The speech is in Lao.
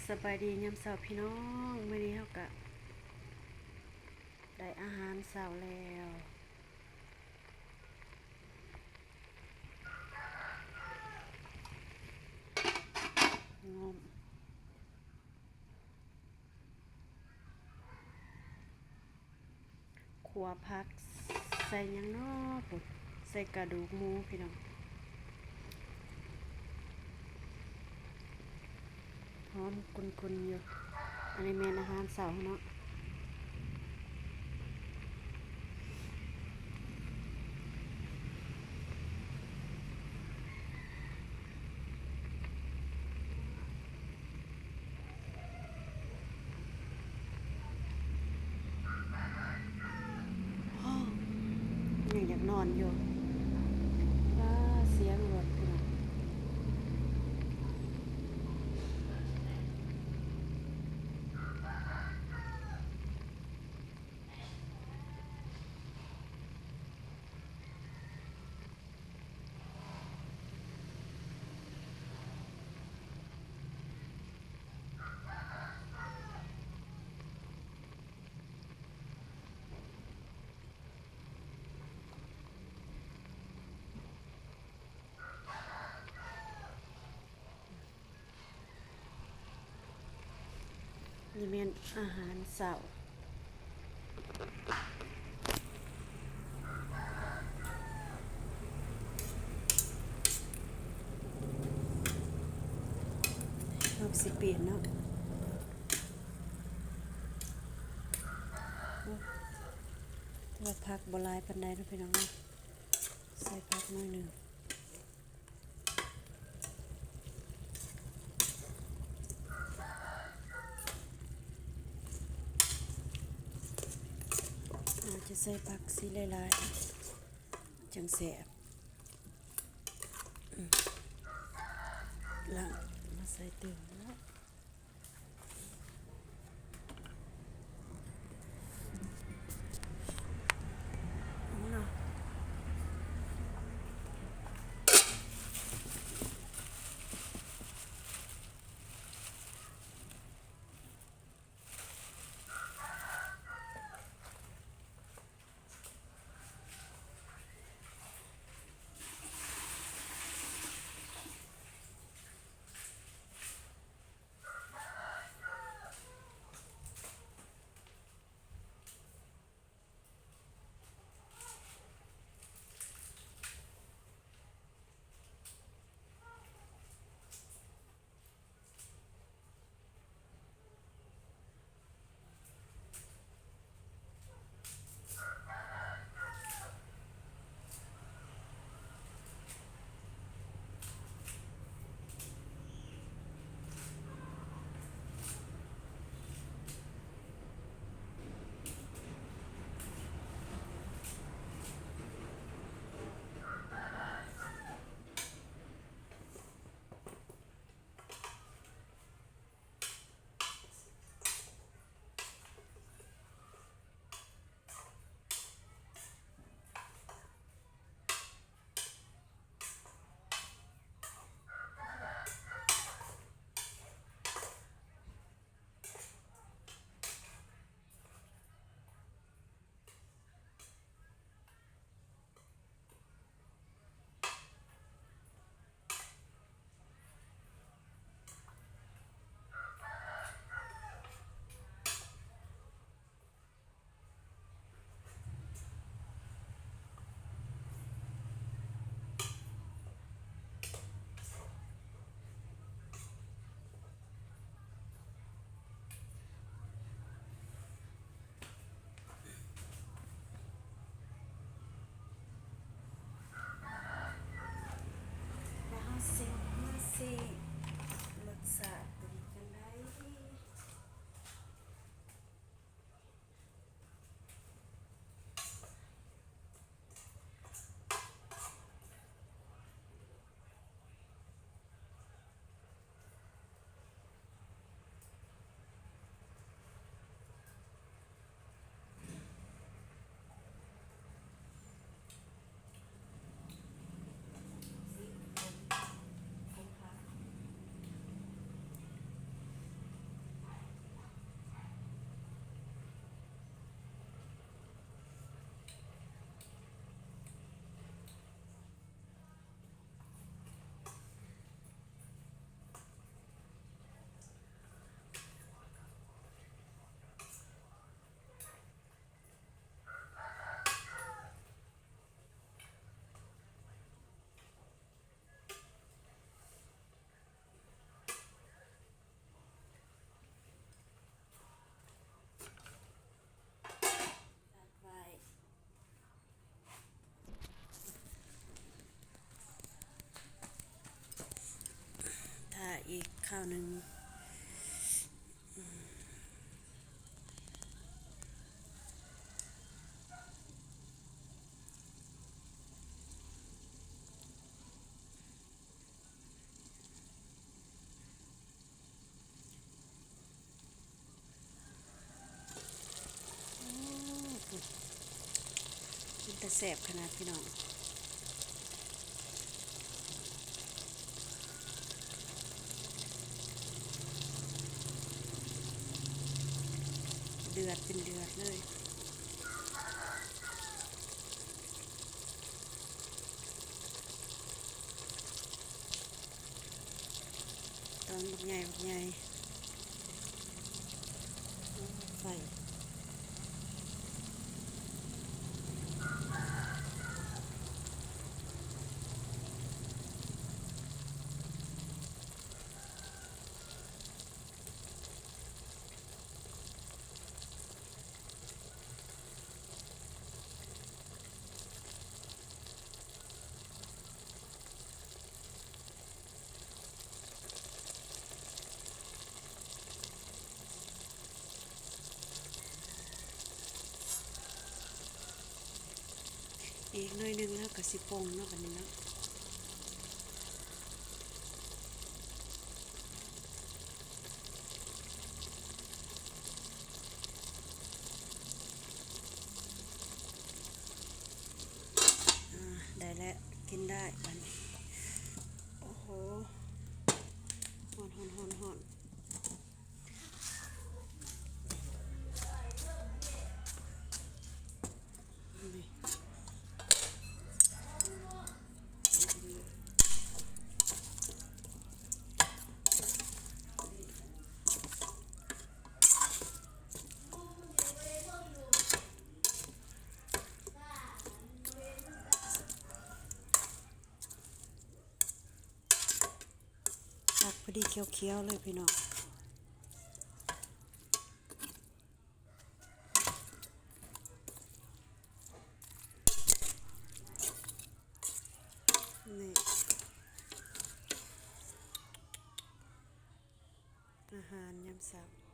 ສະບາຍດີຍາມເຊົ້າພີ່ນ້ອງ, ມື້ນີ້ເຮົາກະໄດ້ອາຫານເຊົ້າແລ້ວ. ງອມ ຂົ້ວຜັກ ໃສ່ຫຍັງເນາະພຸ້ນ, ໃສ່ກະດູກໝູພີ່ນ້ອງ. ຫອມກຸນໆຢູ່. ອັນນີ້ແມ່ນອາຫານເຊົ້າເນາະ. ຍັງຢາກນອນຢູ່. ວ້າ ສຽງລົດພີ່ນ້ອງ. ນີ້ແມ່ນອາຫານເຊົ້າ. ເຮົາຊິປີ້ນເນາະ. ແຕ່ວ່າຜັກບໍ່ຫຼາຍປານໃດເນາະພີ່ນ້ອງເນາະ, ໃສ່ຜັກໜ້ອຍໜຶ່ງ. ອາດຈະໃສ່ຜັກສີຫຼາຍໆ ຈັ່ງແຊບ. ອືມ ລ້າງມາໃສ່ຕື່ມເນາະ. ແລ້ວເຮົາຊິມາຊິ ລົດຊາດເປັນຈັ່ງໃດ. ຊິຄົນ ຄົນພາ ຄາວໜຶ່ງ. ໂອ້ ເປັນຕາແຊບຂະໜາດພີ່ນ້ອງ. ເດືອດເປັນເດືອດເລີຍ. ຕອນບັກໃຫຍ່ ບັກໃຫຍ່ ໃສ່. ອີກໜ້ອຍໜຶ່ງແລ້ວກໍຊິປົ່ງເນາະ ບັດນີ້ເນາະ. ອາ ໄດ້ແລ້ວ ກິນໄດ້ບັດນີ້. ໂອ້ໂຫ ຮ້ອນໆໆໆ. ຜັກພໍດີຂຽວໆເລີຍພີ່ນ້ອງ. ນີ້ ອາຫານຍາມເຊົ້າ.